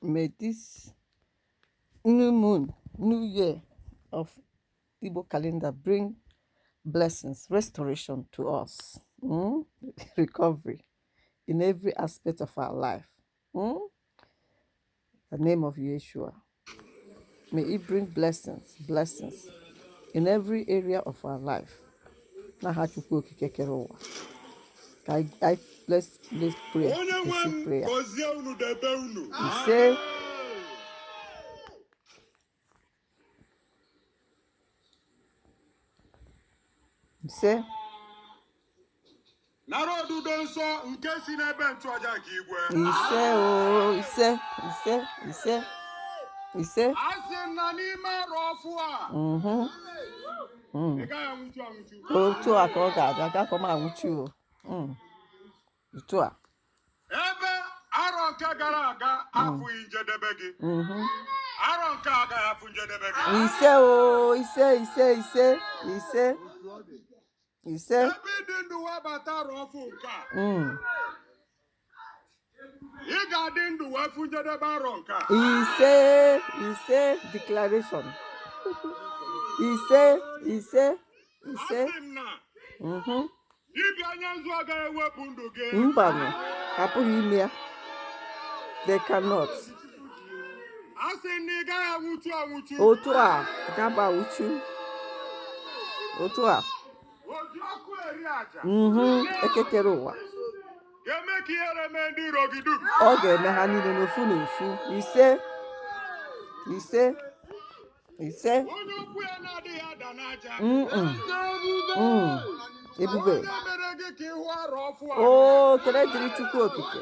May this new moon, new year of Igbo calendar bring blessings, restoration to us, Recovery in every aspect of our life. The name of Yeshua. May it bring blessings, blessings in every area of our life. N'aha Chukwu Okike kere ụwa. Ka anyị let's pray. Onye nwe Isi m prayer. gọzie unu debe unu. Ise. Ise. Nara odudo nsọ nke si n'ebe nchụaja nke igwe. Ise o, ise, ise, ise, ise. A sị m na n'ime arọ ọfụ a, ị gaghị anwụchu anwụchu. Otu a ka ọ ga-adị, agakwa m anwụchu o. Otu a. Ebe arọ nke gara aga afụghị njedebe gị. Arọ nke a agaghị afụ njedebe gị. Ise o, ise, ise, ise, ise, ise. Ebe ịdị ndụ wee bata arọ ọfụ nke a, ị ga-adị ndụ wee fụ njedebe arọ nke a. Ise, ise, declaration. Ise, ise, ise. Asị m na dibịa anya nzu agaghị ewepụ ndụ gị. Mbanụ, apụghị ime ya. They cannot. Asị m na ị gaghị anwụchu anwụchu. Otu a, gaba uchu. Otu a. Oji ọkụ eri aja. Ekekere ụwa. Ga-eme ka ihere mee ndị iro gị dum. Ọ ga-eme ha niile n'ofu n'ofu. Ise, ise, ise. Onye okwu ya na-adịghị ada n'aja. Ebube. Onye mere gị ka ịhụ arọ ọfụ a. O, ekele dịrị Chukwu Okike.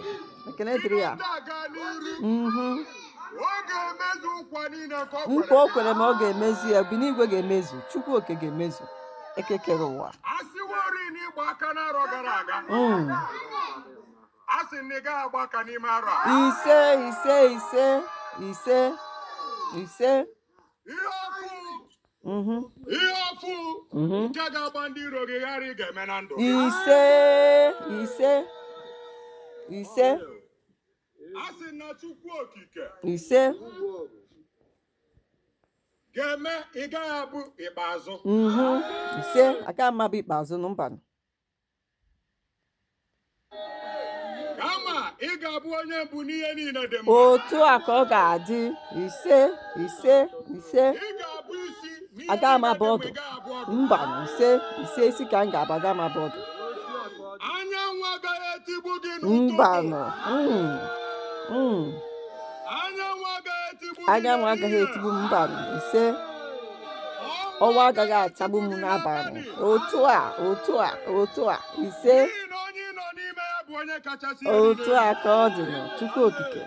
Ekele dịrị ya. Bido taa gaa n'iru. Ọ ga-emezu nkwa niile ka ọ Nkwa kwere. o kwere ma ọ ga-emezu ya, bi n'igwe ga-emezu. Chukwu Oke ga-emezu. Ekekere ụwa. Asịworị na ịgba aka n'arọ gara aga. Asị na ị gaghị agba aka n'ime arọ a. Ise, ise, ise, ise, ise. Ihe ọfụ. Ihe ọfụ nke ga-agba ndị iro gị ghara ị ga-eme na ndụ. Ise, ise, ise. Asị na Chukwu Okike Ise. ga-eme ị gaghị abụ ikpeazụ. Ise, agaghị m abụ ikpeazụ na mba. Kama ị ga-abụ onye mbụ n'ihe niile dị mma. Otu a ka ọ ga-adị. Ise, ise, ise. Ị ga-abụ isi n'ihe Agaghị m niile abụ dị mma, ọdụ. ị gaghị abụ ọdụ. Mba, ise, ise, isi ka m ga-abụ, agaghị m abụ ọdụ. Anyanwụ agaghị etigbu gị n'ụtụtụ. Mbanụ. Anyanwụ agaghị etigbu gị Anyanwụ agaghị n'ehihie. etigbu m, mbanụ. Ise. Ọnwa agaghị achagbu m n'abalị. Otu a, otu a, otu a. Ise. N'ihi na onye nọ n'ime ya bụ onye kachasị ihe Otu niile. a ka ọ dị nụ, Chukwu Okike.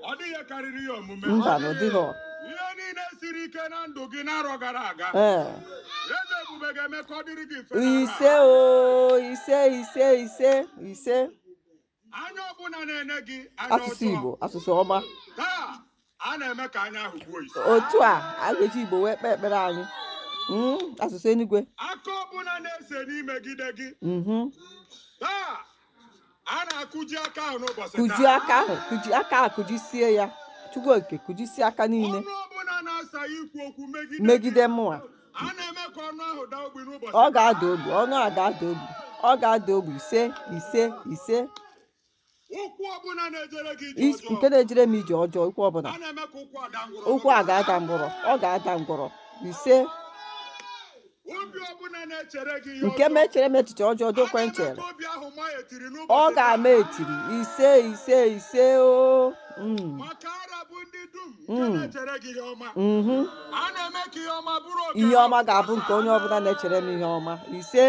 Ọ dịghị karịrị ya omume. Mbanụ, dịghọ. Ihe niile siri ike na ndụ gị n'arọ gara aga. Eze ebube ga-eme ka ọ dịrị gị mfe n'arọ a. Ise o, ise, ise, ise, ise. Anya ọbụla na-ene gị anya Asụsụ ọjọọ. Igbo, asụsụ ọma. Taa, a na-eme ka anya ahụ gbuo isi. Otu a, a ga-eji Igbo wee kpee ekpere anyị. Asụsụ enigwe. Aka ọbụla na-ese n'imegide gị. Taa, a na-akụji aka ahụ n'ụbọchị taa. Kụji aka ahụ, kụji aka ahụ, kụjisie ya. Chukwu Okike, kụjisie aka niile. Ọnụ ọbụla na-asa ikwu okwu megide gị. Megide mụnwa. A na-eme ka ọnụ ahụ daa ogbi n'ụbọchị Ọ taa. ga-ada ogbi, ọnụ a ga-ada ogbi. Ọ ga-ada ogbi, ise, ise, ise. Ụkwụ ọbụla na-ejere gị ije ọjọọ. Nke na-ejere m ije ọjọọ, ụkwụ ọbụla. A na-eme ka ụkwụ ada ngwụrọ. Ụkwụ a ga-ada ngwụrọ, ọ ga-ada ngwụrọ. Ise. Obi ọbụla na-echere gị ihe Nke ọjọọ. m echere m echiche ọjọọ, dokwe A na-eme nchere. ka obi ahụ maa etiri n'ụbọchị Ọ taa. ga-ama etiri. Ise, ise, ise o. Maka ara bụ ndị dum nke na-echere gị ihe ọma. A na-eme ka ihe ọma bụrụ oke Ihe ọma ha. ga-abụ nke onye ọbụla na-echere m ihe ọma. Ise,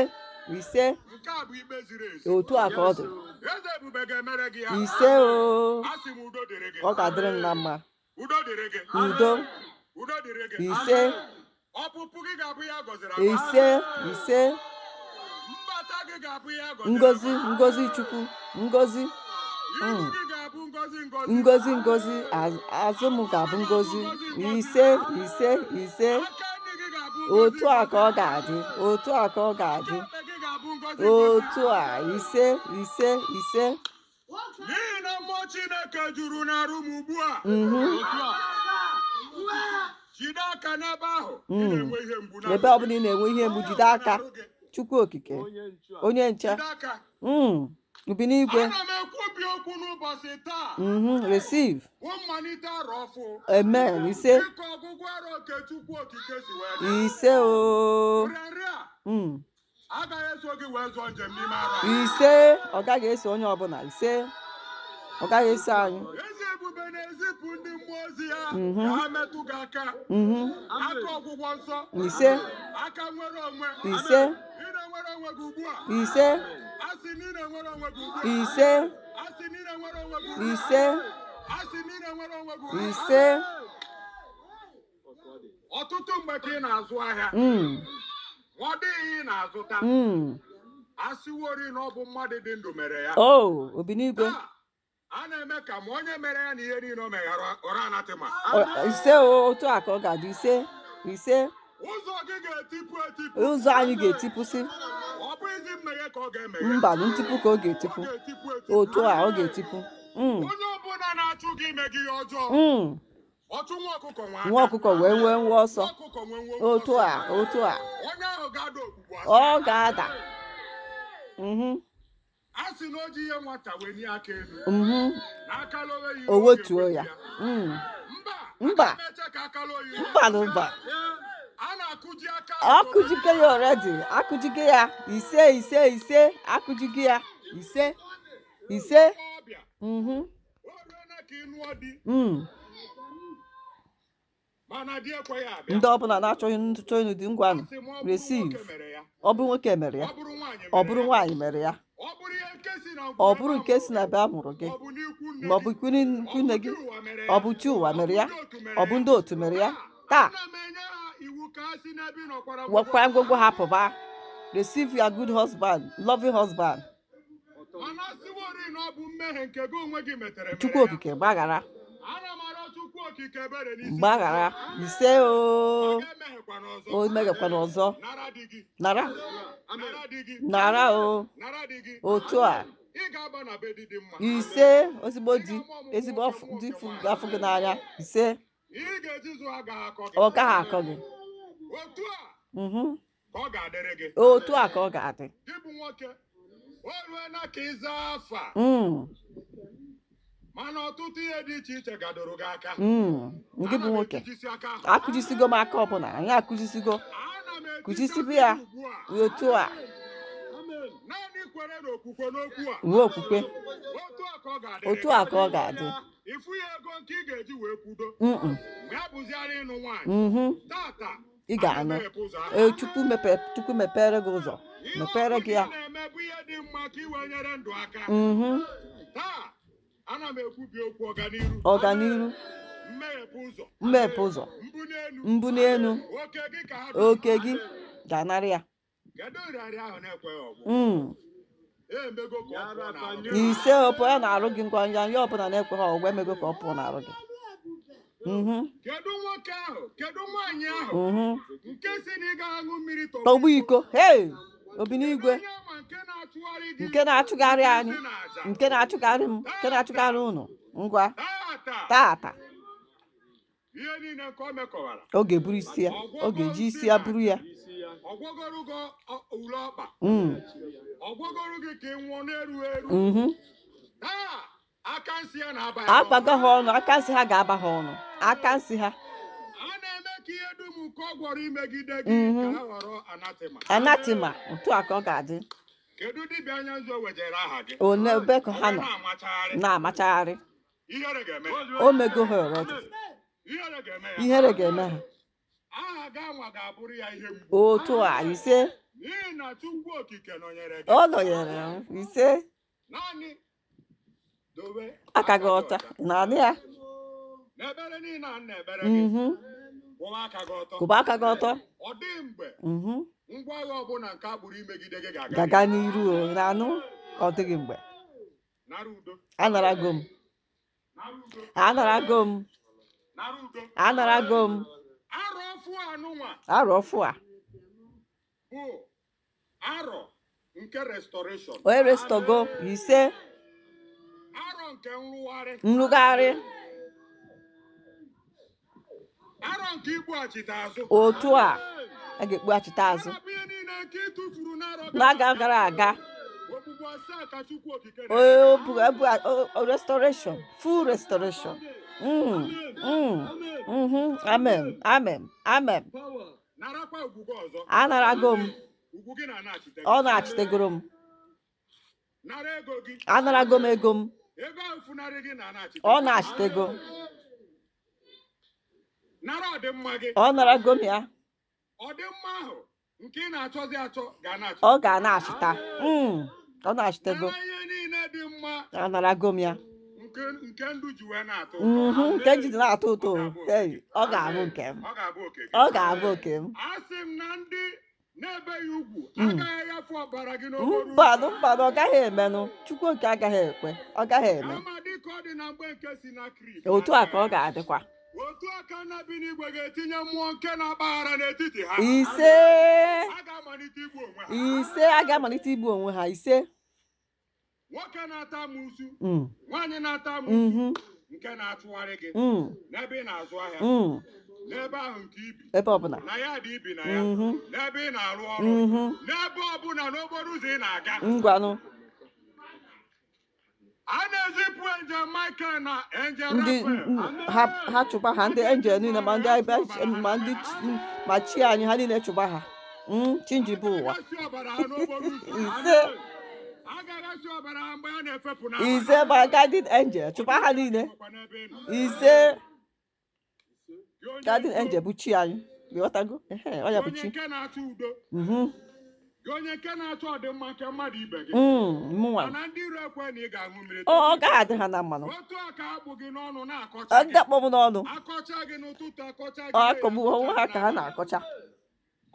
ise. Nke a bụ ikpe ziri ezi. Otu a ka ọ dị. Eze ebube ga-emere gị ya. Ise o. Asị m udo dịrị gị. Ọ ga-adịrị m na mma. Udo dịrị gị. Udo. Udo dịrị gị. Ise. Ọpụpụ gị ga-abụ ya gọziri agọzi. Ise, ise. Mbata gị ga-abụ ya gọziri Ngozi, agọzi. ngozi Chukwu, ngozi. Ihu gị ga-abụ ngozi, ngozi. Ngozi, ngozi, azụ m ga-abụ ngozi. Ise, ise, ise. Aka nri gị ga-abụ ngozi, Otu a ka ọ ngozi. ga-adị, otu a ka ọ ga-adị. Aka ekpe gị ga-abụ ngozi, ngozi. Otu a, ise, ise, ise. N'ihi na mmụọ Chineke juru n'arụ m ugbu a. Jide aka n'ebe ahụ ị na-enwe ihe mgbu n'arụ Ebe gị. ọbụla ị na-enwe ihe mgbu, jide aka. Chukwu Okike, onye nche. Jide aka. Ubi n'igwe. Ana m ekwubi okwu n'ụbọchị taa. Receive. Bụ mmalite arọ ọfụ. Amen. Ise. Dịka ọgwụgwụ arọ nke Chukwu Okike si wee dị. Ise o. Nrịanrịa a agaghị eso gị wee zọọ njem n'ime arọ a. Ise, ọ gaghị eso onye ọbụla. Ise, ọ gaghị eso anyị. Eze ebube na-ezipụ ndị mmụọ ozi ya ka ha metụ gị aka. Aka ọgwụgwọ nsọ. Ise. Aka nwere onwe. Ise. Ị na-enwere onwe gị ugbu a. Ise. A sị na ị na-enwere onwe gị ugbu a. Ise. A sị na ị na-enwere onwe gị ugbu a. Ise. A sị na ị na-enwere onwe gị ugbu a. Ise. Ọtụtụ mgbe ka ị na-azụ ahịa, ọ dịghị ihe ị na-azụta. A sịworị na ọ bụ mmadụ dị ndụ mere ya. Oh, obi n'igwe. Taa, a na-eme ka ma onye mere ya na ihe niile o meghara ọra anatịma. Ise o, otu a ka ọ ga-adị. Ise, ise. Ụzọ gị ga-etipụ etipụ. Ụzọ anyị ga-etipụsị. Ọ bụghịzi mmeghe ka ọ ga-emeghe. Mba, ntipụ ka ọ ga-etipụ. Ọ ga-etipụ etipụ. Otu a ọ ga-etipụ. Onye ọbụla na-achụ gị ime gị ihe ọjọọ, ọchụ nwa ọkụkọ nwe Nwa aka. ọkụkọ wee nwee nwa ọsọ. Nwa ọkụkọ nwee nwe Otu ọsọ. a, otu a. Onye ahụ ga-ada ogbugbu asị. Ọ ga-ada. A sị na o ji ihe nwata wee nye aka elu. Na aka lowe ya, O ọ wetuo ga-ewetu ya. Mba. Mba. Aga m eche ka aka lowe ya. Mba na mba. A na-akụji aka. Akụjike ya already. Akụjike ya. Ise, ise, ise. Akụjike ya. Ise. Ise. Ọbịa. O ruola ka ị nụọ di, mana di ekweghị abịa. Ndị ọbụla na-achọghị ntụtụ ịnụ di, ngwanụ. Sị ma ọ bụrụ Receive. nwoke mere ya. Ọ bụrụ nwoke mere ya. Ọ bụrụ nwaanyị Ọ mere bụrụ ya. nwaanyị mere ya. Ọ bụrụ ihe nke si na Ọ bụrụ nke si na be a mụrụ gị. Ọ bụ n'ikwu nne Ma ọ bụ gị. ikwu nne gị. Ọ bụ chi ụwa mere Ọ ya. bụ chi ụwa mere ya. Ọ bụ ndị otu mere Ọ bụ ya. ndị otu mere ya. Taa. Ana m enye ha iwu ka ha si n'ebe ị nọkwara Wekwa ngwongwo ha pụba. Receive your good husband, loving husband. Mana sịworị na ọ bụ mmehie nke gị onwe gị metere mere Chukwu ya. Okike gbaghara. Ana m arịọ Chukwu Okike ebere n'isi. Gbaghara. Ise o. Aga emehiekwana ọzọ. O meghekwana ọzọ. Nara di gị. Nara. Nara di gị. Nara o. Nara di gị. Otu a. Ị ga-aba na be di dị mma. Ise, ezigbo di, ezigbo di ga-afụ gị n'anya. Ise. Ihe ị ga-eji zụ agaghị akọ gị. Ọ gaghị akọ gị. Otu a ka ọ ga-adịrị gị. Otu a ka ọ ga-adị. Gị bụ nwoke, o ruela ka ịza afa, mana ọtụtụ ihe dị iche iche gadoro gị aka. Ngị bụ Ana m nwoke. etijisi aka ahụ. Akụjisigo m aka ọbụla. Anyị akụjisigo. Ana m etijisi Kụjisibe ya. ugbu a. Otu a. Naanị kwere n'okwukwe n'okwu a. Nwee okwukwe. Otu a ka ọ ga-adịrị Otu gị. a ka ọ ga-adị. Ịfụ ya ego nke ị ga-eji wee kwudo. Ma ya bụziara ịnụ nwaanyị. Tata, Ị a ga-anụ. ga-emeghepu ụzọ ahụ. Ee, Chukwu mepere gị ụzọ. Ihe Mepere gị ọbụla ya. ị na-eme bụ ihe dị mma ka ị wee nyere ndụ aka. Taa, ana m ekwubi okwu ọganiru. Ọganiru. Mmeghepụ ụzọ. Mmepe ụzọ. Mbuli elu. Mbuli elu. Oke gị ka ha Oke gị ga-anara ya. Kedu nrịarịa ahụ na-ekweghị ọgwụ? Emego ka ọ pụọ n'ahụ gị. Ise, ọ pụọ ya na-arụ gị ngwa ngwa. Ihe ọbụla na-ekweghị ọgwụ, emego ka ọ pụọ n'arụ gị. Kedu nwoke ahụ? Kedu nwaanyị ahụ? Nke si na ị ga-aṅụ mmiri tọgbọ Tọgbu iko. Hey! Obi n'igwe. Onye ama nke na-achụgharị gị Nke na-achụgharị anyị. isi n'aja. Nke na-achụgharị m. Nke na-achụgharị unu. Ngwa. Tata, Tata. ihe niile nke o mekọwara. Ọ ga-eburu isi ya. Ọ ga-eji isi ya buru ya. Ọgwọgoro gị ule ọkpa. Ọgwọgoro gị ka ị nwụọ na-erughị eru. Taa, aka nsị ya na-aba ya Akpago n'ọnụ. ha ọnụ. Aka nsị ha ga-aba ha ọnụ. Aka nsị ha. A na-eme ka ihe dum nke ọ gwọrọ imegide gị ka ha ghọrọ anathema. Anathema. Otu a ka ọ ga-adị. Kedu dibịa anya nzu o wejere aha gị? One ebe ka ha Onye nọ na-amachagharị. na-amachagharị. Ihere ga-eme ya. O mego ha already. Ihere ga-eme ya. Ihere ga-eme ha. Aha gị anwa ga-abụrụ ya ihe mgbu. Otu a, ise. N'ihi na Chukwu Okike nọnyere gị. Ọ nọnyere m. Ise. Naanị dobe Aka gị ọcha. Na-anụ ya. N'ebere niile a na-ebere gị, kwụwa aka gị ọtọ. Kwụba aka gị ọtọ. Ọ dịghị mgbe ngwa agha ọbụla nke a kpụrụ imegide gị ga-aga Gaga n'iru o. Na-anụ, ọ dịghị mgbe. Nara udo. Anarago m. Nara udo. Anarago m. Nara udo. Anarago m. Arọ ọfụ anụnwa Arọ ọfụ a. bụ arọ nke restoration. Onye restogo. Ise. Arọ nke nrụgharị. Nrụgharị. Arọ nke ikpughachite azụ. Otu a, a ga-ekpughachite azụ. Arapụ ihe niile nke ị tụfuru n'arọ n'aga gara aga. Okpukpu asaa ka Chukwu Okike O restoration, full restoration. Amen, amen, amen. Narakwa ugwu gị ọzọ. Anarago m. Ugwu gị na-anachite gị. Ọ na-achitegoro m. Nara ego gị. Anarago m ego m. Ego ahụ funarị gị na-anachite. Ọ na-achitego. Nara ọdịmma gị. Ọ narago m ya. Ọdịmma ahụ nke ị na-achọzi achọ ga-anachite. Ọ ga-anachita. Ọ na-achitego. Nara ihe niile dị mma. Anarago m ya. Nke ndụ ji wee na-atọ ụtọ. Nke ji na-atọ ụtọ. Hey, ọ ga-abụ nke m. Ọ ga-abụ oke gị. Ọ ga-abụ oke m. Asị m na ndị na-ebeghị ugwu agaghị agafe ọbara gị n'okporo ụzọ. Mbanụ, mbanụ, ọ gaghị emenụ. Chukwu nke agaghị ekwe. Ọ gaghị eme. Kama dịka ọ dị na mgbe nke Senakerib. Otu a ka ọ ga-adịkwa. Otu aka nna bi n'igwe ga-etinye mmụọ nke na-akpaghara n'etiti ha. Ise. A ga-amalite igbu onwe ha. Ise, a ga-amalite igbu onwe ha. Ise. Nwoke na-ata amụsụ, nwaanyị na-ata amụsụ, nke na-achụgharị gị n'ebe ị na-azụ ahịa, n'ebe ahụ nke ibi, ebe ọbụla, na ya dị ibi na ya, n'ebe ị na-arụ ọrụ, n'ebe ọbụla n'okporo ụzọ ị na-aga. Ngwanụ. A na-ezipụ Angel Michael na Angel Ndị Raphael. ha chụba ha, ndị angel niile, ma ndị ma ndị ma chi anyị, ha niile chụba ha. Chi nji bụ ụwa. Agaghị ọbara ha n'okporo ụzọ. Ise. Agaghị ọbara ha mgbe a na-efepụ n'abalị. Ise, ma guardian angel chụba ha niile. Ọkwa n'ebe ị nọ. Ise. Gị onye Guardian udo, angel bụ chi anyị. Ịghọtago? Ehe, ọ ya bụ onye chi. nke na-achọ udo, gị onye nke na-achọ ọdịmma nke mmadụ ibe gị, Mụnwa. Mana ndị iro ekwe na ị ga-aṅụ mmiri. Ọ gaghị adị ha na mmanụ. Otu a ka akpụ gị n'ọnụ na-akọcha Ndị gị. akpọ m n'ọnụ. Akọcha gị n'ụtụtụ, akọcha gị Ọ n'ehihie, akọgbu onwe ha ka ha na-akọcha.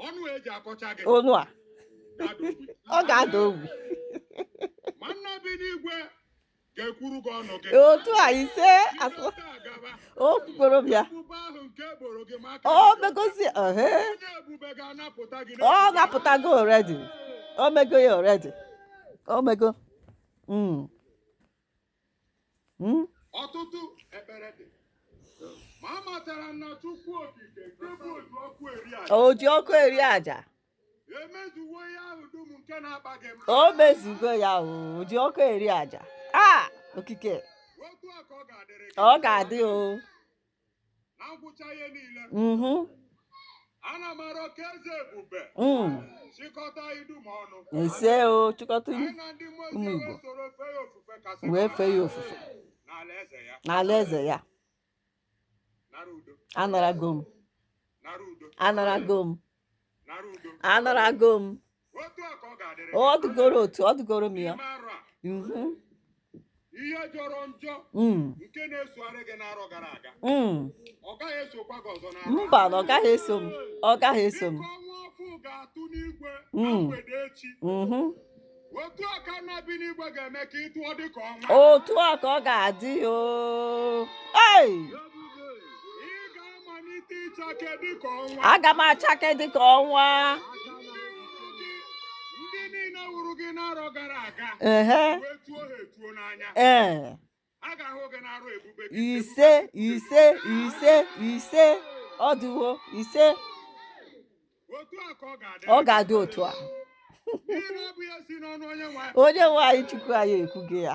Ọnụ eji akọcha gị Onu a. ga-ada ogbi. Ọ ga-ada ogbi. Ma nna bi n'igwe ga-ekwuru gị ọnụ gị. Otu a, ise. Bido taa gaba. O kwukworo m ya. Ebube ahụ nke eboro gị ma aka O gị dị megozi ohe. ọcha. Onye ebube ga-anapụta gị. Ọ napụtago already. O mego ya already. O mego. Ọtụtụ ekpere dị, ma amatara m na Chukwu Okike nke bụ otu ọkụ eri aja O ji ọkụ eri aja. Emezuwo ihe ahụ dum nke na-akpa gị mkpa. O mezugo ya o. O ji ọkụ eri aja. A okike. Otu a ka ọ ga-adịrị gị. Ọ ga-adị o. Na ngwụcha ihe niile, ana m arịọ ka eze ebube chịkọta idum ọnụ. Ise o, chịkọta Anyị na ndị mmụọ ozi ụmụ wee Igbo. soro fee ya ofufe kasị Wee mma fee ya ofufe. N'ala eze ya. N'ala eze ya. Nara udo. Anarago m. Nara udo. Anarago m. Nara udo. Anarago m. Otu a ka ọ ga-adịrị Ọ dịgoro otu, ọ dịgoro m ya. N'ime arọ a, ihe jọrọ njọ nke na-esogharị gị n'arọ gara aga, ọ gaghị esokwa gị ọzọ n'arọ a. Mba, na ọ gaghị eso m. Ọ gaghị eso m. Dịka ọnwa ọfụ ga-atụ n'igwe na mgbede echi, otu a ka nna bi n'igwe ga-eme ka ị tụọ dịka ọnwa. Otu a ka ọ ga-adị o. Ei! Ị ga-amalite ịchake dịka ọnwa. Aga m achake dịka ọnwa. Ndị niile wụrụ gị n'arọ gara aga wee tuo ha etuo n'anya, a ga-ahụ gị n'arọ ebube gị. Ise, ise, ise, ise. Ọ dịwo ise. Otu a ka ọ ga-adị. Ọ ga-adị otu a. N'ihi na ọ bụ ihe si n'ọnụ onye nwe anyị. Onye nwe anyị Chukwu anyị ekwughị ya.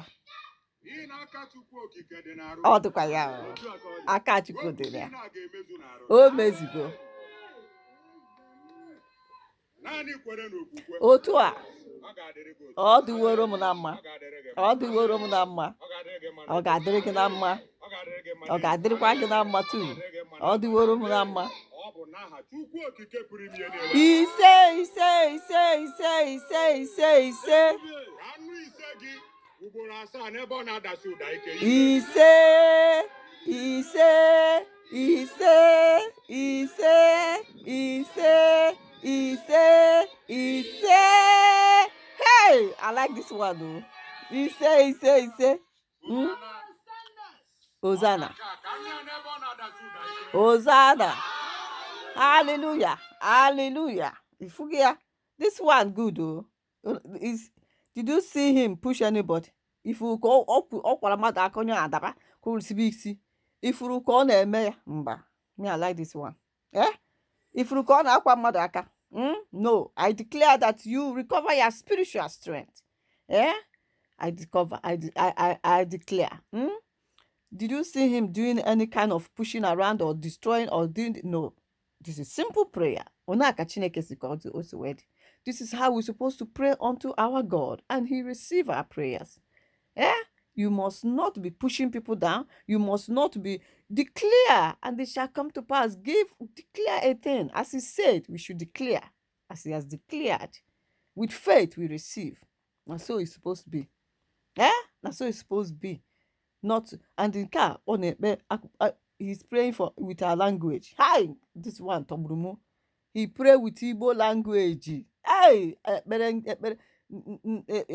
N'ihi na aka Chukwu Okike dị n'arụ. Ọ dịkwa ya o. Otu a ka ọ dị. Aka Chukwu dị ya. Okwu niile a ga-emezu n'arụ. O mezugo. Naanị kwere n'okwukwe. Otu a. Ọ ga-adịrị gị otu. Ọ dịworo m na mma. Ọ ga-adịrị gị mma. Ọ dịworo m na mma. Ọ ga-adịrị gị mma. Ọ ga-adịrị gị na mma. Ọ ga-adịrị gị mma. Ọ ga-adịrịkwa gị na mma tu. Ọ ga-adịrị gị mma. Ọ dịworo m na mma. Ọ bụ n'aha Chukwu Okike pụrụ ime ihe niile. Ise, ise, ise, ise, ise, ise, ise. Ka anụ ise gị ugboro asaa n'ebe ọ na-adasi ụda ike. Ise, ise, ise, ise, ise, ise, ise. Hey, I like this one though. Ise, ise, ise. Hosanna. Ka anụ ya n'ebe ọ na-adasi ụda ike. Hosanna. Hallelujah. Hallelujah. Ifugia. This one good oh. Did you see him push anybody? Ifuru ka ọ kwara mmadụ aka onye adaba ka o sibe isi. Ifuru ka ọ na-eme ya mba. Me, I like this one. Eh? Ifuru ka ọ na-akwa mmadụ aka. No, I declare that you recover your spiritual strength. Eh? I discover, I declare. Did you see him doing any kind of pushing around or destroying or doing? No. This is simple prayer. Ona ka Chineke si ka ọ dị o si wee dị. This is how we're supposed to pray unto our God, and He receive our prayers. Eh? You must not be pushing people down. You must not be declare, and they shall come to pass. Give, declare a thing. As He said, we should declare. As He has declared. With faith, we receive. And so it's supposed to be. Eh? That's so it's supposed to be. Not and nke a ọ na-ekpe he's praying for with our language. Hi, this one tọgburu mụ. He pray with Igbo language. Hey, ekpere ekpere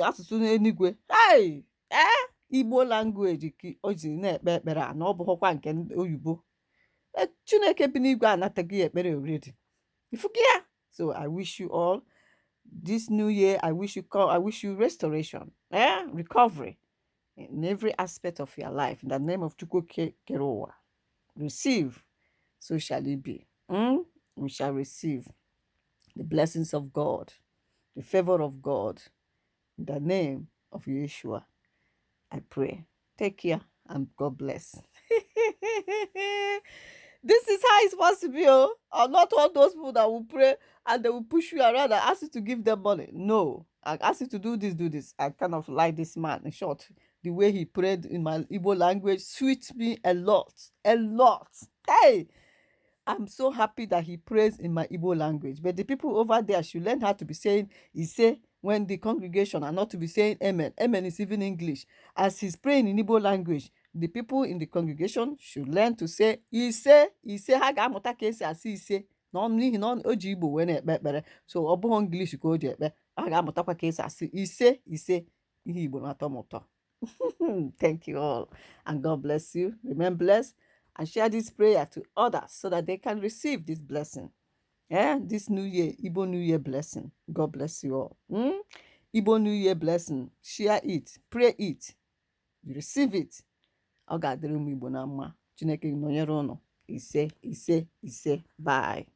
asụsụ n'eluigwe. Hey, eh, Igbo language ka o ji na-ekpe ekpere a na ọ bụghịkwa nke ndị oyibo. Chineke bi n'igwe anataghị ekpere already. Ifugi ya? So I wish you all this new year, I wish you restoration, eh? Recovery in every aspect of your life. In the name of Chukwu kere ụwa. Receive, so shall it be. We shall receive the blessings of God, the favor of God. In the name of Yeshua, I pray. Take care and God bless. This is how it's supposed to be, oh. Or not all those people that will pray and they will push you around and ask you to give them money. No, I ask you to do this, do this. I kind of like this man. In short, the way he prayed in my Igbo language suits me a lot, a lot. Hey, I'm so happy that he prays in my Igbo language. But the people over there should learn how to be saying, he say, when the congregation are not to be saying amen. Amen is even English. As he's praying in Igbo language, the people in the congregation should learn to say, ise, ise, ha ga-amụta ka esi asị ise. Na n'ihi na o ji Igbo wee na-ekpe ekpere. So ọ bụghị English ka o ji ekpe. Ha ga-amụtakwa ka esi asị ise, ise. Ihe Igbo na-atọ m ụtọ. Thank you all, and God bless you. Remain blessed and share this prayer to others so that they can receive this blessing. Yeah, this new year, Igbo New Year blessing. God bless you all. Igbo New Year blessing. Share it, pray it, you receive it. Ọ ga-adịrị ụmụ Igbo na mma. Chineke nọnyere ụnụ. Ise, ise, ise. Bye.